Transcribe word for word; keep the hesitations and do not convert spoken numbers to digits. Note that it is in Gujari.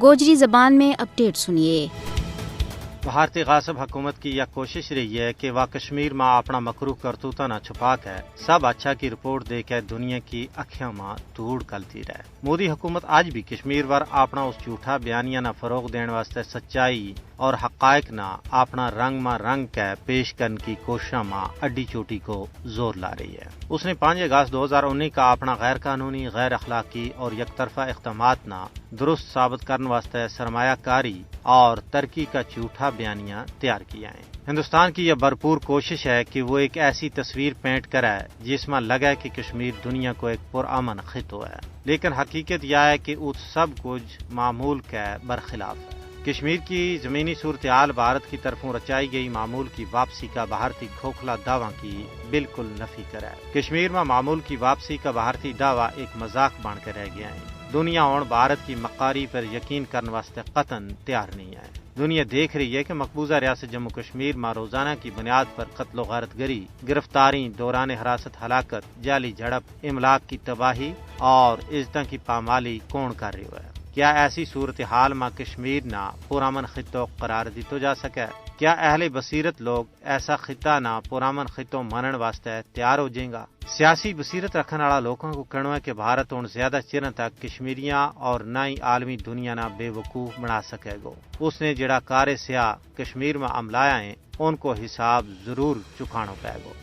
گوجری زبان میں اپڈیٹ سنیے۔ بھارتی غاصب حکومت کی یہ کوشش رہی ہے کہ وہ کشمیر ما اپنا مکروہ کرتوتاں نا چھپا کے سب اچھا کی رپورٹ دے کے دنیا کی اکھیاں ما دھوڑ کلتی رہے۔ مودی حکومت اج بھی کشمیر پر اپنا اس جھوٹا بیانیہ نا فروغ دین واسطے سچائی اور حقائق نا اپنا رنگ ما رنگ کے پیش کرن کی کوششاں ما اڈی چوٹی کو زور لا رہی ہے۔ اس نے پانچ اگست دو ہزار انی کا اپنا غیر قانونی، غیر اخلاقی اور یک طرفہ اقدامات نا درست ثابت کرن واسطے سرمایہ کاری اور ترقی کا جھوٹا بیانیہ تیار کیا ہے۔ ہندوستان کی یہ بھرپور کوشش ہے کہ وہ ایک ایسی تصویر پینٹ کرے جس ما لگے کہ کشمیر دنیا کو ایک پرامن خطو ہے، لیکن حقیقت یہ ہے کہ ات سب کچھ معمول کے برخلاف ہے۔ کشمیر کی زمینی صورتحال بھارت کی طرفوں رچائی گئی معمول کی واپسی کا بھارتی کھوکھلا دعواں کی بالکل نفی کرے۔ کشمیر ما معمول کی واپسی کا بھارتی دعویٰ ایک مذاق بن کے رہ گیا ہے۔ دنیا ہن بھارت کی مکاری پر یقین کرن واسطے قطعا تیار نہیں ہے۔ دنیا دیکھ رہی ہے کہ مقبوضہ ریاست جموں کشمیر ما روزانہ کی بنیاد پر قتل و غارت گری، گرفتاری، دوران حراست ہلاکت، جعلی جھڑپ، املاک کی تباہی اور عزتاں کی پامالی کون کر رہیو ہے؟ کیا ایسی صورتحال ما کشمیر نا پرامن خطو قرار دیتو جا سکے؟ کیا اہل بصیرت لوگ ایسا خطہ نا پرامن خطو منن واسطے تیار ہو جائیں گا؟ سیاسی بصیرت رکھن آڑا لوکاں کو کہنو ہے کہ بھارت ہن زیادہ چرن تک کشمیریاں اور نہ ہی عالمی دنیا نا بے وقوف بنا سکے گو۔ اس نے جڑا کارے سیاہ کشمیر ما عملایا ہیں، ان کو حساب ضرور چکھانو پے گو۔